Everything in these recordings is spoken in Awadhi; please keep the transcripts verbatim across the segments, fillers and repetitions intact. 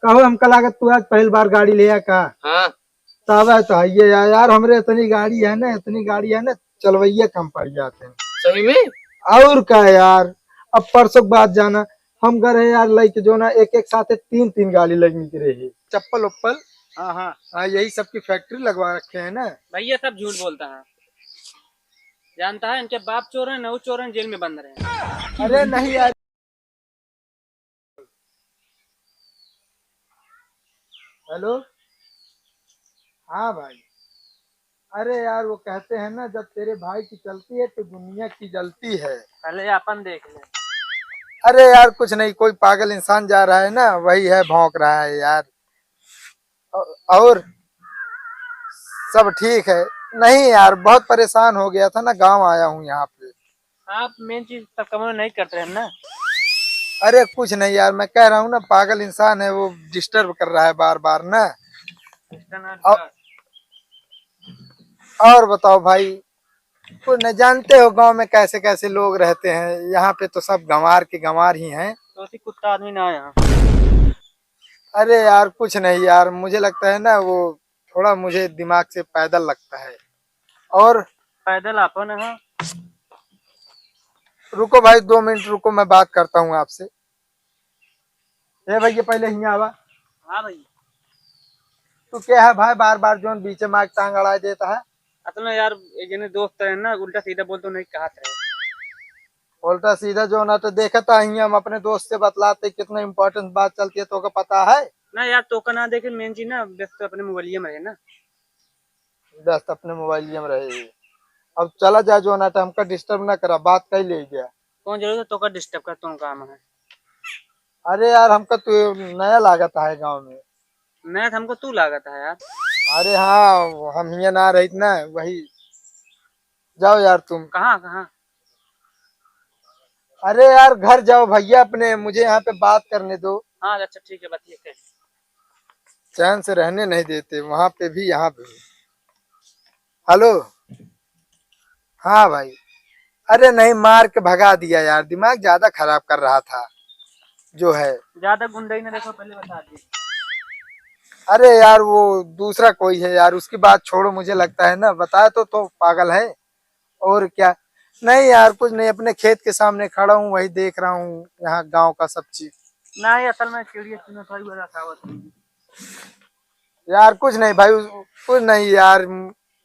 कहो, हमका लागत तू आज पहली बार गाड़ी ले आया का? हाँ। तब है तो है ये यार, यार, हमरे इतनी गाड़ी है ना, इतनी गाड़ी है ना, चलवैया कम पड़ जाते हैं। सही में? और का यार, अब परसों के बाद जाना, हम घर है यार, लेके जो ना एक एक साथ तीन तीन गाड़ी लेके निकले है, चप्पल उप्पल। हाँ, हाँ। हाँ, यही सब की फैक्ट्री लगवा रखे हैं ना। भैया सब झूठ बोलता है, जानता है, इनके बाप चोर हैं, नऊ चोर हैं, जेल में बंद रहे हैं। अरे नहीं यार। हेलो। हाँ भाई। अरे यार, वो कहते हैं ना, जब तेरे भाई की चलती है तो दुनिया की जलती है। पहले अपन देख ले। अरे यार, कुछ नहीं, कोई पागल इंसान जा रहा है ना, वही है, भौंक रहा है यार। औ-, और सब ठीक है। नहीं यार, बहुत परेशान हो गया था ना, गांव आया हूँ यहाँ पे। आप मेन चीज तब कमो नहीं करते हैं ना। अरे कुछ नहीं यार, मैं कह रहा हूँ ना, पागल इंसान है, वो डिस्टर्ब कर रहा है बार बार ना। और बताओ भाई, कुछ नहीं, जानते हो गांव में कैसे कैसे लोग रहते हैं, यहाँ पे तो सब गंवार के गंवार ही हैं। तो ऐसी कुत्ता आदमी ना आया। अरे यार, कुछ नहीं यार, मुझे लगता है ना, वो थोड़ा मुझे दिमाग से पैदल लगता है। और पैदल आपन है। रुको भाई, दो मिनट रुको, मैं बात करता हूँ आपसे। ए भैया, पहले हियाँ आवा। हाँ भैया। तू क्या है भाई, बार बार जोन बीचे माइक टांग अड़ाए देता है? असल में यार, एक जने दोस्त रहे ना, उल्टा सीधा बोल तो नहीं कहा था। उल्टा सीधा जो ना तो देखता ही, हम अपने दोस्त से बतलाते, कितना इंपॉर्टेंट बात चलती है, तो का पता है? ना यार, तो का ना देखे, मेन चीज ना, व्यस्त अपने मोबाइलिया में रहे ना। व्यस्त अपने मोबाइलिया में रहे। अब चला जा जो ना तो, हमका डिस्टर्ब ना करा, बात कर ले गया। कौन जरूरत है तो का डिस्टर्ब कर, तुम काम है। अरे यार, हमका तो नया लागत है गांव में। नया तो हमको तू लागत है यार। अरे हाँ, हम हियाँ ना रहित ना, वही। जाओ यार तुम। कहाँ, कहाँ? अरे यार, घर जाओ भैया अपने, मुझे यहाँ पे बात करने दो। हाँ, अच्छा, ठीक है, बात ये है। चैन से रहने नहीं देते, वहाँ पे भी, यहाँ पे भी। हेलो। हाँ भाई। अरे नहीं, मार के भगा दिया यार, दिमाग ज्यादा खराब कर रहा था जो है। ज्यादा गुंडई ना देखो, पहले बता दी। अरे यार, वो दूसरा कोई है यार, उसकी बात छोड़ो, मुझे लगता है ना, बताया तो, तो पागल है। और क्या? नहीं यार, कुछ नहीं, अपने खेत के सामने खड़ा हूँ, वही देख रहा हूँ यहाँ गांव का सब चीज। नहीं, असल में चिड़िया चुनत हई, वजह से आवत हई। यार कुछ नहीं भाई, उस-, कुछ नहीं यार,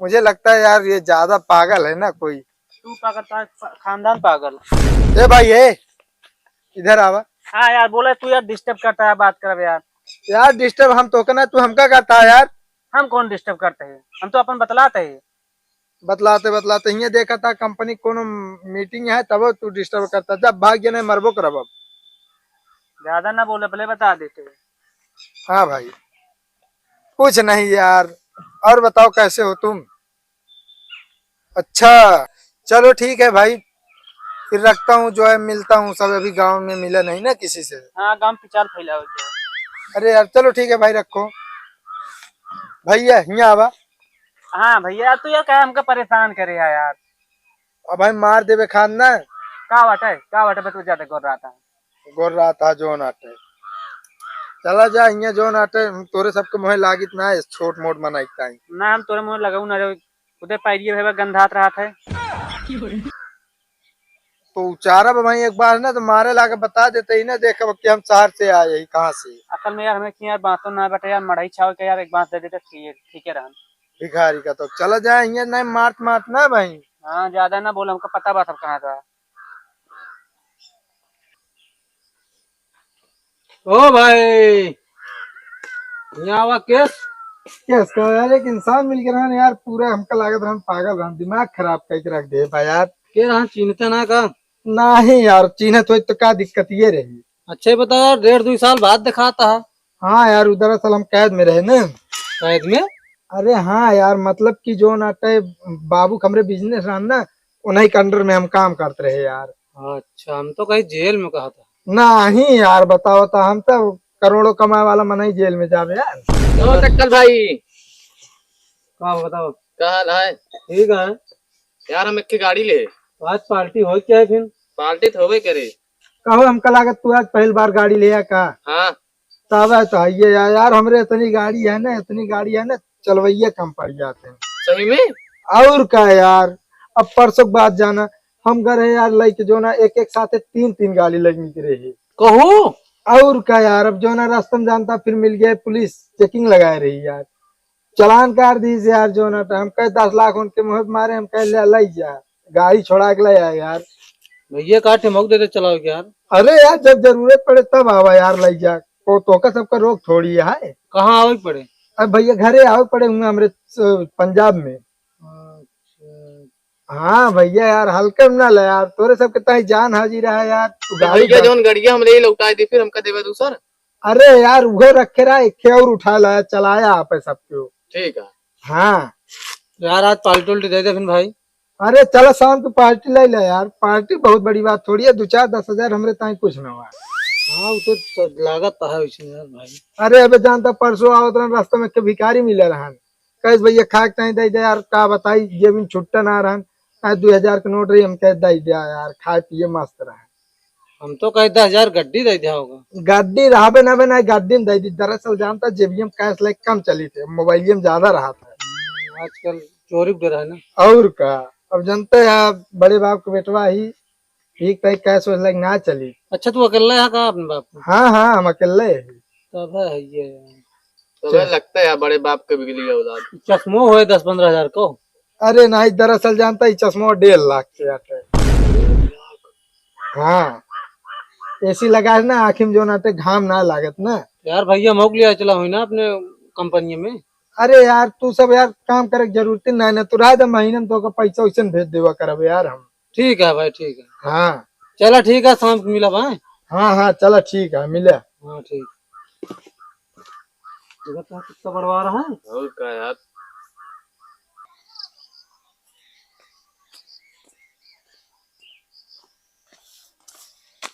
मुझे लगता है यार, ये ज्यादा पागल है ना कोई। तू पागल, तार प-, खानदान पागल। ए भाई, ए, इधर आवा। हाँ यार, बोले तू यार, डिस्टर्ब करता है, बात करब यार। यार डिस्टर्ब हम तो करना, तू हमका करता है यार। हम कौन डिस्टर्ब करते हैं, हम तो अपन बतलाते हैं। बतलाते बतलाते हियाँ देखा था, कंपनी कोनो मीटिंग है, तब तू डिस्टर्ब करता, जब भाग गया नहीं, मरबो करब अब। ज्यादा ना बोले, पहले बता देते। हाँ भाई, कुछ नहीं यार, और बताओ कैसे हो तुम? अच्छा, चलो ठीक है भाई, फिर रखता हूँ, जो है मिलता हूँ सब, अभी गांव में मिला नहीं ना किसी से। हाँ, गांव में प्रचार फैलावे के। अरे यार चलो ठीक है भाई, रखो। भैया हियाँ आवा। हाँ भैया, तू यार काहे हमका परेशान करे है यार? अब भाई मार देबे खान ना। का बाटे, का बाटे, बतू ज्यादा गोर रहा था। गोर रहा था जोन आटे। चला जा, हियाँ जोन आटे, हम तोरे सबके मुँहे लागित ना है, छोट मोट मनाई ताई। ना, हम तोरे मुँहे लगाऊ ना जाऊ, उधर पैरिये भैया गंधात रहा था। तो उचारा बा भाई, एक बार ना तो मारे लागे बता देते ही ना, देखब कि हम शहर से आए ही कहाँ से। असल में यार, हमें कि यार बातों ना बटे यार, मड़ई छाव के यार एक बात दे देते, ठीक, ठीक है रहन। भिखारी का तो चला जाए, हियाँ नहीं मारत मारत ना भाई। हाँ, ज्यादा ना बोल, हमको पता बा सब कहाँ का। ओ भाई, यहाँ आवा केस। केस का यार, एक इंसान मिल के रहा यार, पूरा हमका लागत रहन पागल रहन, दिमाग खराब करके रख दे बा यार। के रहन, चिन्हते ना का? नहीं यार, चिन्हत होई तो का दिक्कत ये रही। अच्छा, ये बता यार, डेढ़ दुई साल बाद दिखाता है। हाँ यार, उ दरअसल हम कैद में रहे ना। कैद में? अरे हाँ यार, मतलब कि जो ना ते बाबू के हमरे बिजनेस रहन ना, उन्हीं के अंडर में हम काम करते रहे यार। अच्छा, हम तो कहीं जेल में कहा था। नहीं यार, बताओ तो, हम तो करोड़ों कमाए वाला मनई जेल में जावे यार। ओ टक्कल भाई, का बताओ? का हाल है? ठीक है। यार, हम एक ठे गाड़ी ले। तो आज पार्टी हो क्या है फिर? पार्टी तो होबे करे। कहो, हमका लागत तू आज पहली बार गाड़ी ले आया का? हाँ। तब है तो है ये यार, यार, हमरे इतनी गाड़ी है ना, इतनी गाड़ी है ना, चलवैये कम पड़ जाते हैं। सही में? और का यार, अब परसों के बाद जाना, हम गए रहे यार, लइके जो ना एक एक साथे तीन तीन गाड़ी लग निकले रही। कहू? और का यार, अब जो ना रास्ता में जानता, फिर मिल गए पुलिस, चेकिंग लगाए रही यार, चालान काट दीस यार। जो ना हम कहे दस लाख उनके मुँह पे मारे, हम कहे ले लई जा, गाड़ी छोड़ा के ले आए यार। भैया का ठे मौक देते चलाओ यार। अरे यार, जब जरूरत पड़े तब आवा यार, लई जा। तो तोका सबका रोक थोड़ी है। कहाँ आवे के पड़े? अब भैया घरे आवे के पड़े हुए हमरे, अ, पंजाब में। अच्छा। हाँ भैया यार, हल्के में ना ले यार, तोरे सबके ताई जान हाजिर है यार। तू तो गाड़ी भैया भर- जौन गड़िया हमरे ही लौटाए दी, फिर हमका देवे दूसर। अरे यार, उहे रखे रहा, एक और उठा लाया, चलाया आप सबके। ठीक है। हाँ। यार, आज पार्टी उल्टी दे दे फिर भाई। अरे चला, शाम की पार्टी ले ले यार, पार्टी बहुत बड़ी बात थोड़ी है, दो चार दस हजार हमरे ताई कुछ ना हुआ। हाँ, वो तो स-, लागत तो है वैसे यार भाई। अरे अबे जानता, परसों आवत रहन, रास्ता में एक भिखारी मिले रहन, कहे भैया खाए के ताई दे दे यार, का बताई जेब में छुट्टा ना रहन, आज दो हजार के नोट रही, हम कहे दे दे यार, खाए पिए मस्त रहे। हम तो कहे दस हजार गड्डी दे दिया होगा। गड्डी रहबे ना बे ना, गड्डी में दे दी। दरअसल जानता जेबियम कैश लेके कम चली थे, मोबाइलियम ज्यादा रहा था। हम्म, आजकल चोरी भी डरा है ना। और का, अब जानते हैं आप, बड़े बाप के बेटवा ही, ठीक तय कैश वैश लेके ना चली। अच्छा, तू अकेला है का अपने बाप को? हाँ, हाँ, हम अकेले हैं। तब है ये। तो चल। लगता है बड़े बाप के बिगड़ी औलाद। चश्मो होए दस पन्द्रह हजार को। अरे नहीं, दरअसल जानता ही चश्मो डेढ़ लाख के आटे। हाँ, एसी लगा है ना, आँखी में जो नाटे घाम ना लागत ना। यार भैया, मौक लिया चला हुई ना अपने कंपनी में। अरे यार, तू सब यार काम करे के जरूरत ही ना, ना तू रह दे, महीने में तो पैसा वैसे भेज देवा करब यार हम। ठीक है भाई, ठीक है। हाँ। चला ठीक है, शाम को मिला भाई। हाँ, हाँ, चला ठीक है, मिले। हाँ, ठीक। देखा तो कितना बड़वा रहा है। और का यार।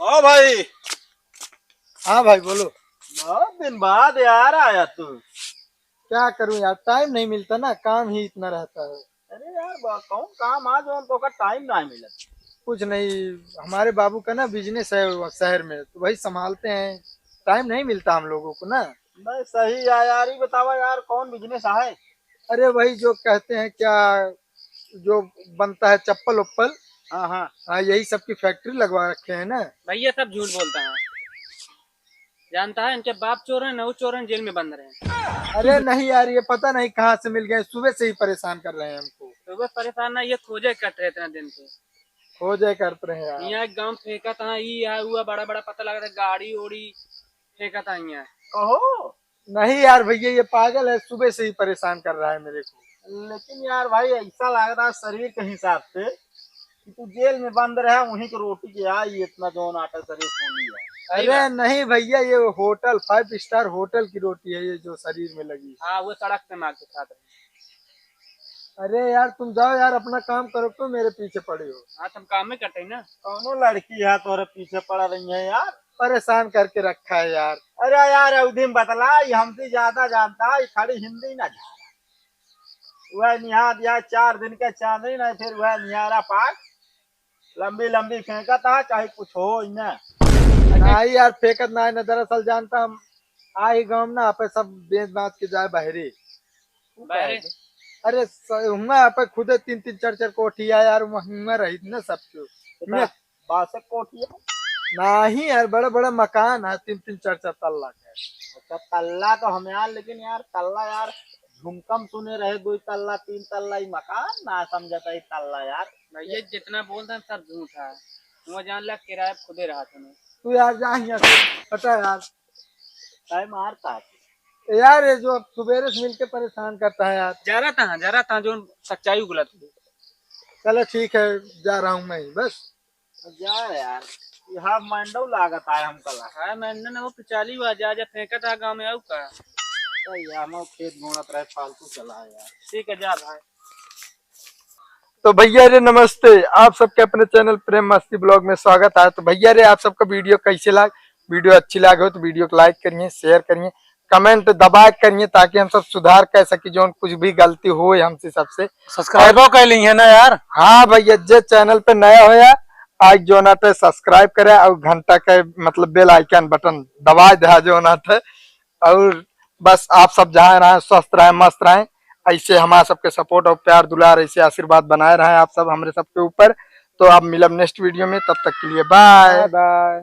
ओ भाई। हाँ भाई, बोलो। बहुत दिन बाद यार आया तू। क्या करूँ यार, टाइम नहीं मिलता ना, काम ही इतना रहता है। अरे यार, बा-, कौन काम आज हम तो का टाइम ना मिला। कुछ नहीं, हमारे बाबू का ना बिजनेस है वो शहर में, तो वही संभालते हैं, टाइम नहीं मिलता हम लोगों को ना। नहीं, सही है यार, ये बतावा यार, कौन बिजनेस है? अरे वही जो कहते हैं क्या, जो बनता है चप्पल उप्पल। हाँ, हाँ। हाँ, यही सब की फैक्ट्री लगवा रखे हैं ना। भैया सब झूठ बोलता है, जानता है इनके बाप चोर हैं, नऊ चोर हैं, जेल में बंद रहे हैं। अरे नहीं यार, ये पता नहीं कहाँ से मिल गए, सुबह से ही परेशान कर रहे हैं हमको। सुबह परेशान ना, ये खोजे करते रहे इतना दिन से। खोजे करते रहे यार। यहाँ एक गाँव फेंका था, ये है हुआ बड़ा बड़ा पता लगा था, गाड़ी ओड़ी फेंका था यहाँ। कहो। नहीं यार भैया, ये पागल है, सुबह से ही परेशान कर रहा है मेरे को। लेकिन यार भाई, ऐसा लग रहा है शरीर के हिसाब से कि तू जेल में बंद रहा, वहीं के रोटी के आ, ये इतना जौन आटा शरीर फूली है। सही अरे बात। नहीं भैया, ये होटल, फाइव स्टार होटल की रोटी है ये जो शरीर में लगी। हाँ, वो सड़क पे मार के खाते हैं। अरे यार, तुम जाओ यार, अपना काम करो, क्यों मेरे पीछे पड़े हो? हाँ, तुम काम में कटे ना। कौनो लड़की है तोरे पीछे पड़ा रही है यार, परेशान करके रखा है यार। अरे यार, अवधी में बतला, ये हमसे ज्यादा जानता है, ये खड़ी हिंदी ना जाने। वह निहार दिया चार दिन के चांदनी, नहीं फिर वह निहारा पाक, लंबी लंबी फेंकत है, चाहे कुछ हो इन्हें। नहीं यार, फेंकत ना है ना, दरअसल जानता हम, आ ही गाँव ना, आपे सब बेच बाच के जाए बहरे। बहरे? अरे स-, हुआं आपे खुदे तीन तीन चार चार कोठी है यार, हुआं रही ना सब क्यों। कितना? बासठ कोठी है? नहीं यार, बड़ा बड़ा मकान है, तीन तीन चार चार तल्ला का। अच्छा, तल्ला तो हम यार, लेकिन यार, तल्ला यार, झुमकम सुने रहे, दो तल्ला, तीन तल्ला, ई मकान ना समझता, ई तल्ला यार। भैया, जितना बोलता है, सब झूठ है। वो जान ला, किराया खुदे रहा था। तू यार, जा यहाँ से, हटा यार। काय मारता है? यार, ये जो अब सुबेरे से मिलके परेशान करता है यार। जा रहा था, जा रहा था, जो सच्चाई उगला था। चलो ठीक है, जा रहा हूँ मैं, बस। जा यार, ये हाफ मांडव लागत आए हमका ला। हाय मांडव ना, वो पिचाली हुआ, जा, जा फेंका था गाँव में, आऊ का? अरे यार, मैं खेत घूमत रहे, फालतू चला यार। ठीक है, जा भाई। तो भैया रे नमस्ते, आप सबके अपने चैनल प्रेम मस्ती ब्लॉग में स्वागत है। तो भैया रे, आप सबका वीडियो कैसे लाग, वीडियो अच्छी लागे हो तो वीडियो को लाइक करिए, शेयर करिए, कमेंट दबा के करिए, ताकि हम सब सुधार कर सकी, जो कुछ भी गलती हो हमसे सबसे। सब्सक्राइबो कर ली है ना यार। हाँ भैया, जे चैनल पे नया हो यार, आज जो ना थे सब्सक्राइब करे और घंटा के मतलब बेल आइकन बटन दबा दे जो ना थे। और बस आप सब जहाँ रहें, स्वस्थ रहें, मस्त रहें। ऐसे हमारा सबके सपोर्ट और प्यार दुलार, ऐसे आशीर्वाद बनाए रहें आप सब हमरे सबके ऊपर। तो आप मिलब नेक्स्ट वीडियो में, तब तक के लिए बाय। बाय।